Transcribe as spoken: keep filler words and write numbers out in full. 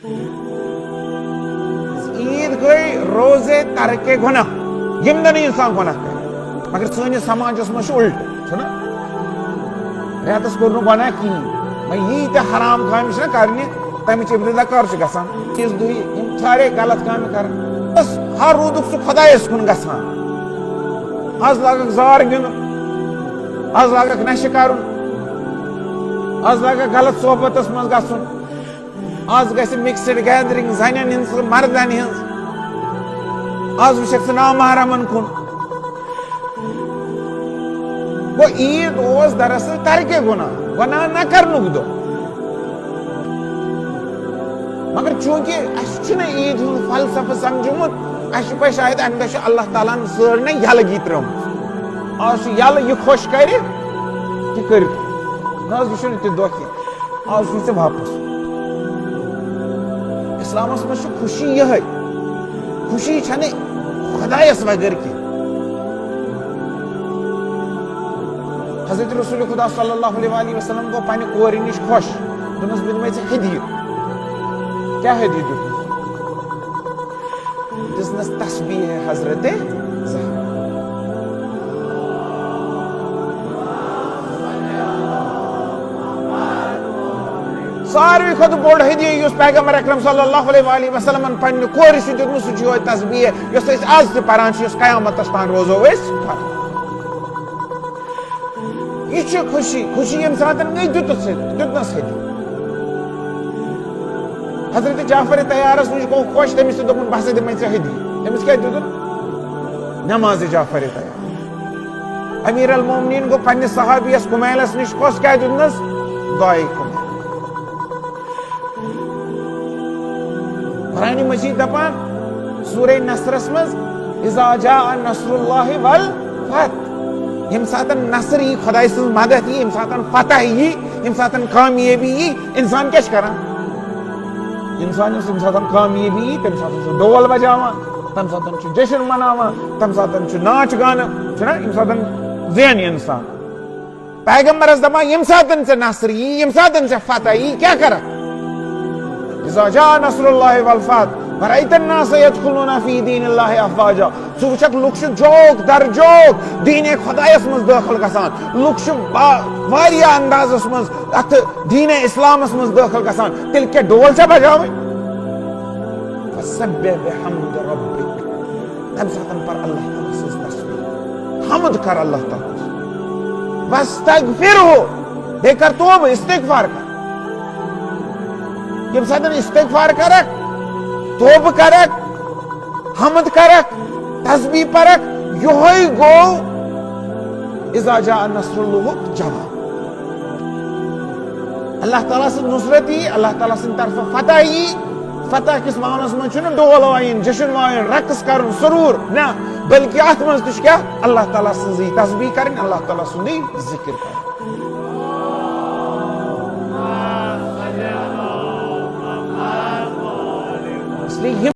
عیٖد گٔے روزے ترکے گۄناہ، ییٚمہِ دۄہ نہٕ اِنسان گۄناہ کرِ۔ مگر سٲنِس سماجس منٛز چھُ اُلٹہٕ، چھُنہ؟ رٮ۪تس کوٚر نہٕ گۄناہ کِہیٖنۍ، وۄنۍ ییٖتیٛاہ حرام کامہِ چھِنہ کرنہِ، تَمِچ ابتدا کر چھِ گژھان؟ عیٖذ دۄہٕے یِم سارے غلط کامہِ کران۔ بس ہر روٗدُک سُہ خۄدایس کُن گژھان۔ از لاگکھ زار گِنٛدُن، از لاگکھ نشہٕ کرُن، از لاگکھ غلط صحبتس منٛز گژھُن۔ از گژھِ mixed gathering زنٮ۪ن ہٕنٛز تہٕ مردن ہٕنٛز۔ از وٕچھکھ ژٕ نامحرمن کُن۔ گوٚو عیٖد اوس دراصل ترکے گۄناہ، گۄناہ نہ کرنُک دۄہ۔ مگر چوٗنٛکہِ اَسہِ چھُنہٕ عیٖد ہُنٛد فلسفہٕ سمجھمُت، اَسہِ چھُ پَے شاید اَمہِ دۄہ چھُ اللہ تعالیٰ ہن سٲرنٕے یلہٕ گی ترٲومٕژ۔ آز چھُ یلہٕ، یہِ خۄش کرِ، تہِ کٔرِو۔ نہ حظ، یہِ چھُنہٕ تہِ دۄہ کینٛہہ۔ آز چھُے ژےٚ واپس۔ اسلامس منٛز چھِ خوشی یِہے۔ خوشی چھنہٕ خۄدایس وغٲر کینٛہہ۔ حضرت رسول خدا صلی اللہ علیہ وآلہ وسلم گوٚو پننہِ کورِ نِش خۄش۔ دوٚپنس، "بہٕ دِمے ژےٚ ہدیہِ۔" کیٛاہ ہدیہِ دیُتنس؟ دِژنس تسبیح حضرت زہرا۔ ساروی کھۄتہٕ بوٚڑ ہدیہ یُس پیغمبر اکرم صلی اللہ علیہ وآلہ وسلمن پننہِ کورِ چھُ دیُتمُت، سُہ چھُ یِہوٚے تسبیح، یۄس أسۍ آز تہِ پران چھِ، یۄس قیامتس تام روزو أسۍ پران۔ یہِ چھِ خوشی، خوشی ییٚمہِ ساتہٕ گٔے دیُتُس ہدیہ، دیُتنس ہدیہ۔ حضرت جعفر طیارس نِش گوٚو خۄش، تٔمِس تہِ دوٚپُن، "بہٕ ہسا دِمے ژےٚ ہدیہ۔" تٔمِس کیٛاہ دیُتُن؟ نماز جعفر طیار۔ امیر المومنین گوٚو پننِس صحابیس کمیلس نِش خۄش، کیٛاہ دیُتنس؟ دعائے کمیل۔ قرآن مجید دپان سورہ نصرس منٛز، "اذا جاء نصر اللہ والفتح"، ییٚمہِ ساتہٕ نصر یی، خۄداے سٕنٛز مدد یی، ییٚمہِ ساتہٕ فتح یی، ییٚمہِ ساتہٕ کامیٲبی یی، انسان کیٛاہ چھُ کران؟ انسان یُس ییٚمہِ ساتہٕ کامیٲبی یی، تَمہِ ساتہٕ چھُ ڈول بجاوان، تَمہِ ساتہٕ چھُ جشن مناوان، تَمہِ ساتہٕ چھُ ناچ گانہٕ، چھُنہ، ییٚمہِ ساتہٕ زینہِ انسان۔ پیغمبرس دپان، ییٚمہِ ساتہٕ ژےٚ نصر یی، ییٚمہِ ساتہٕ ژےٚ فتح یی، کیٛاہ کرکھ؟ اذا جاء نصر اللہ والفتح ورأیت الناس یدخلون فی دین اللہ افواجا۔ ژٕ وٕچھکھ، لُکھ چھِ جوک در جوک دیٖنِ خۄدایس منٛز دٲخل گژھان۔ لُکھ چھِ با-، واریاہ اندازس منٛز اتھ دیٖنِ اسلامس منٛز دٲخل گژھان۔ تیٚلہِ کیٛاہ ڈول چھا بجاوٕنۍ؟ فسبح بحمد ربک۔ تَمہِ ساتہٕ پر اللہ تعالیٰ سٕنٛز تسبیح، حمد کر اللہ تعالیٰ ہس۔ واستغفرہ، بیٚیہِ کر توبہٕ، استغفار کر۔ ییٚمہِ ساتہٕ استغفار کرکھ، توبہٕ کرکھ، حمد کرکھ، تسبیح پرکھ، یِہوٚے گوٚو اذا جاء نصر اللہُک جواب۔ اللہ تعالیٰ سٕنٛز نصرت یی، اللہ تعالیٰ سٕنٛدِ طرفہٕ فتح یی۔ فتح کِس معنس منٛز چھُنہٕ ڈول وایِن، جشن وایِن، رقص کرُن، سرور، نہ، بلکہِ اتھ منٛز تہِ چھُ کیٛاہ؟ اللہ تعالیٰ سٕنٛزٕے تسبیح کرٕنۍ، اللہ تعالیٰ سُنٛدٕے ذکر کرُن۔ اس لیے یِم